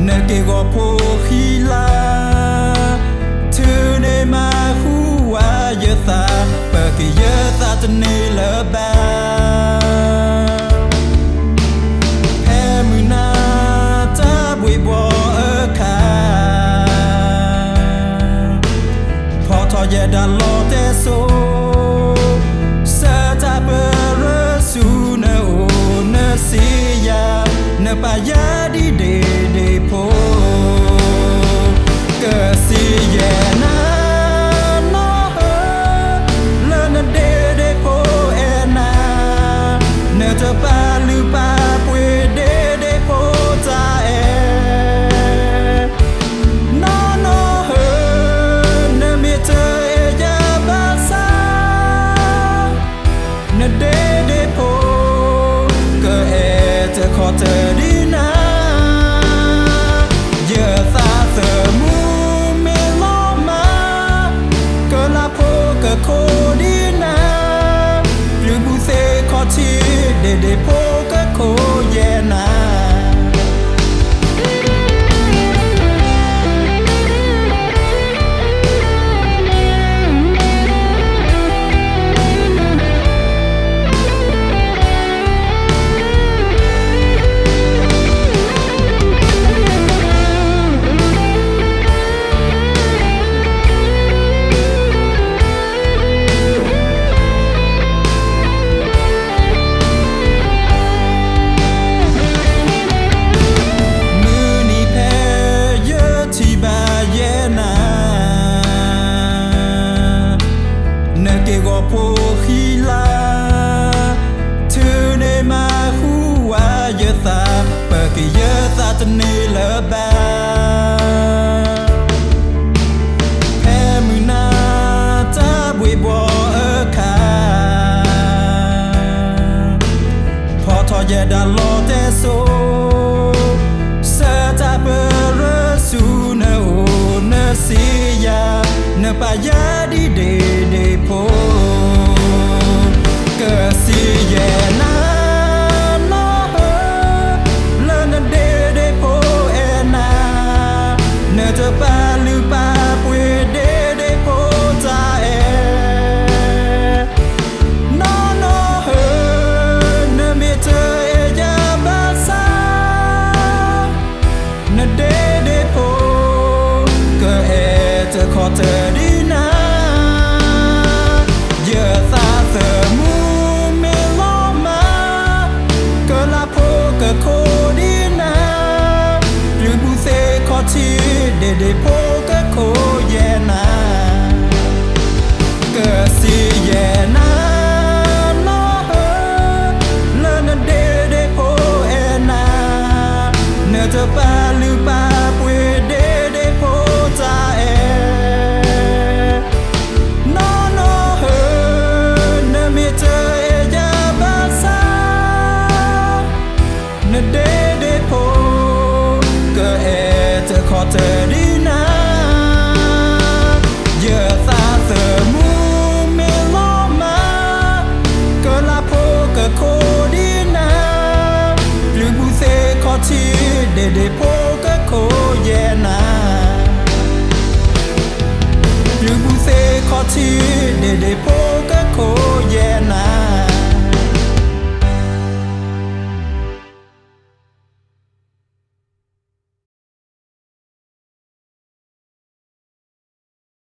နက့ၢ်ဂီၤဖိဃံလၤ, ထုးန့ၢ်မၤဟူဝးယသး, ပကယဲၢ်သးတန့ၢ်လၢၤဘၣ်. ဖဲမုၢ်နၤတၢ်ဘှ့ၣ်ဘှီၣ်အခါ, ဖီၣ်ထီၣ်ယဲဒၣ်လီတဲစိ, ဆၢတၢ်ပရၢဆူနအိၣ်နစံးယၤ, နပာ်ယၤဒ်ဒ့ဒ့ဖိ, ကစံးယဲနၤ နီၢ်ဧၢ, လၢနဒ့ဒ့ဖိအဲၣ်နၤ, နတပာ်လုၢ်ပာ်ပှ့ၤဒ့ဒ့ဖိတၢ်အဲၣ် နီၢ်နီၢ်ဧၢ, နမ့ၢ်တအဲၣ်ယၤဘၣ်ဆၣ်, နဒ့ဒ့ဖိ, ကအဲၣ်တခီတၢၢ်ဒံးနၤ, ယသးသမူမ့ၢ်လီၤမၢ်, ကလၤဖိကခိၣ်ဒံးနၤ, ပျုၤဘူၣ်သ့ၣ်ခီၣ်ထံး ဒ့ဒ့ဖိကခိၣ်ယဲၢ်နၤ မုၢ်နံၤဖဲယထံၣ်ဘၣ်ယဲၢ်နၤ, နက့ၢ်ဂီၤဖိဃံလၤ, ထုးန့ၢ်မၤဟူဝးယသး, ပကယဲၢ်သးတန့ၢ်လၢၤဘၣ်. ဖဲမုၢ်နၤတၢ်ဘှ့ၣ်ဘှီၣ်အခါ, ဖီၣ်ထီၣ်ယဲဒၣ်လီတဲစိ, ဆၢတၢ်ပရၢဆူနအိၣ်နစံးယၤ, နပာ်ယၤဒ်ဒ့ဒ့ဖိ, ကစံးယဲနၤ နီၢ်ဧၢ, လၢနဒ့ဒ့ဖိအဲၣ်နၤ, နတပာ်လုၢ်ပာ်ပှ့ၤဒ့ဒ့ဖိတၢ်အဲၣ် နီၢ်နီၢ်ဧၢ, နမ့ၢ်တအဲၣ်ယၤဘၣ်ဆၣ်, နဒ့ဒ့ဖိ, ကအဲၣ်တခီတၢၢ်ဒံးနၤ, ယသးသမူမ့ၢ်လီၤမၢ်, ကလၤဖိကခိၣ်ဒံးနၤ, ပျုၤဘူၣ်သ့ၣ်ခီၣ်ထံး ဒ့ဒ့ဖိကခိၣ်ယဲၢ်နၤ ကစံးယဲနၤ နီၢ်ဧၢ, လၢနဒ့ဒ့ဖိအဲၣ်နၤ, နတပာ်လုၢ်ပာ်ပှ့ၤဒ့ဒ့ဖိတၢ်အဲၣ် နီၢ်နီၢ်ဧၢ, နမ့ၢ်တအဲၣ်ယၤဘၣ်ဆၣ်, နဒ့ဒ့ဖိ, ကအဲၣ်တခီတၢၢ်ဒံးနၤ, ယသးသမူမ့ၢ်လီၤမၢ်, ကလၤဖိကခိၣ်ဒံးနၤ, ပျုၤဘူၣ်သ့ၣ်ခီၣ်ထံး ဒ့ဒ့ဖိကခိၣ်ယဲၢ်နၤ ပျုၤဘူၣ်သ့ၣ်ခီၣ်ထံး ဒ့ဒ့ဖိ